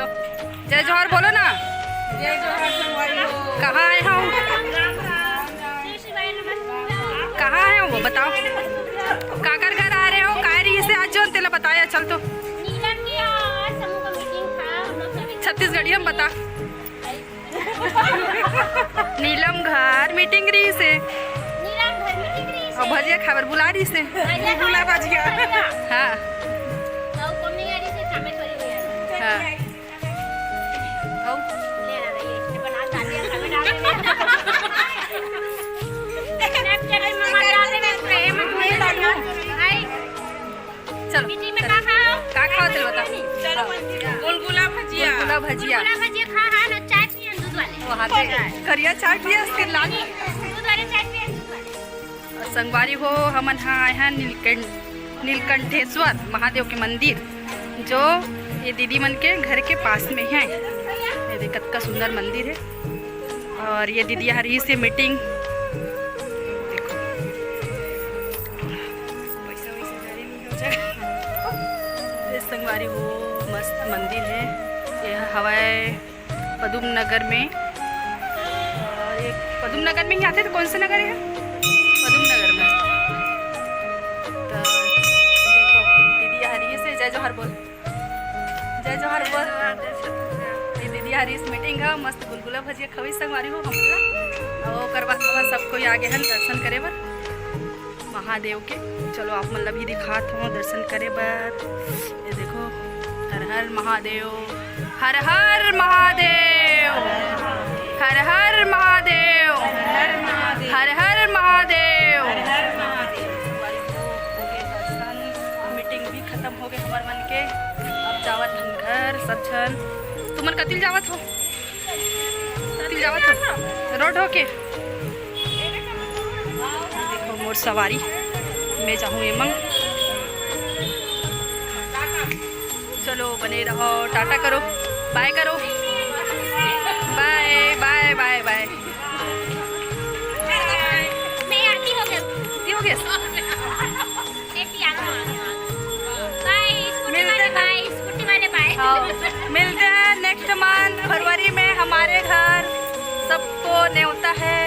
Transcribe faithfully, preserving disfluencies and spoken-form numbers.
जय जोहार बोलो ना। जय जोहार संगवारी हो। कहाँ आए हो? कहाँ आए हो वो बताओ। काकर घर आ रहे हो? काय रहिसे आज जोन तेला बताया चल तो। नीलम के और समूह का मीटिंग था, हम लोग सब छत्तीसगढ़ी हम बता। नीलम घर मीटिंग रहिसे। नीलम घर मीटिंग रहिसे। और भजिया खाबर बुला रहिसे। भजिया खाबर बुला भजिया। हाँ। तो कौन नहीं आ रही से शामिल करी हुई है। हाँ। अउ? ले रहा है, ये इसने बना डाल दिया, खाबर डाल दिया। Snapchat में मजा आते में प्रेम हुए लगा। हाय। चलो, मीठी में चलो। का खाओ? का खाओ, चलो बताओ। चलो, हाँ। गुलगुला भजिया। गुलगुला भजिया। गुलगुला भजिया खा, हाँ, ना चाय पिए दूध वाले। वो हाथे करिया चाय पिए, उसके लाल। दूध वाले चाय पिए, दूध वाले। और संगवारी हो, हमन हा आए हैं नीलकंठ, नीलकंठेश्वर महादेव के मंदिर, जो ये दीदी मन के घर के पास में है। ये देख, कतका सुंदर मंदिर है। और ये दीदी आ रही से मीटिंग। देखो, पैसा वैसा जारी नहीं हो जाए। ये संगवारी हो, मस्त मंदिर है। ये हवाई पदुम नगर में। और ये पदुम नगर में ही आते तो कौन से नगर है? पदुम नगर में। तो देखो, दीदी आ रही से, जय जोहार बोल। जय जोहार बोल। ये दीदी आ रही से मीटिंग है, मस्त गुलगुला भजिया खवी संगवारी हो हमला। और ओकर बाद हमन सब कोई आगे हन दर्शन करे बर महादेव के। चलो, आप मन ला भी दिखात हो दर्शन करे बर। ये देखो, हर हर महादेव, हर हर महादेव, हर हर महादेव, हर हर महादेव। मीटिंग भी खत्म हो गए हमार मन के। अब जावत हन घर सब झन। तुमन कतिल जावत हो? कतिल जावत हो? रोड होके? देखो मोर सवारी, मैं जाहूँ एमंग। चलो बने रहो, टाटा करो, बाय करो, बाय बाय बाय बाय। मैं आती हो गया। फ्री हो गया? ऐसी आ रहा हूँ। बाय, स्कूटी वाले बाय, स्कूटी वाले बाय। हाँ, मिलते हैं नेक्स्ट मंथ फरवरी में हमारे घर। सबको न्योता है।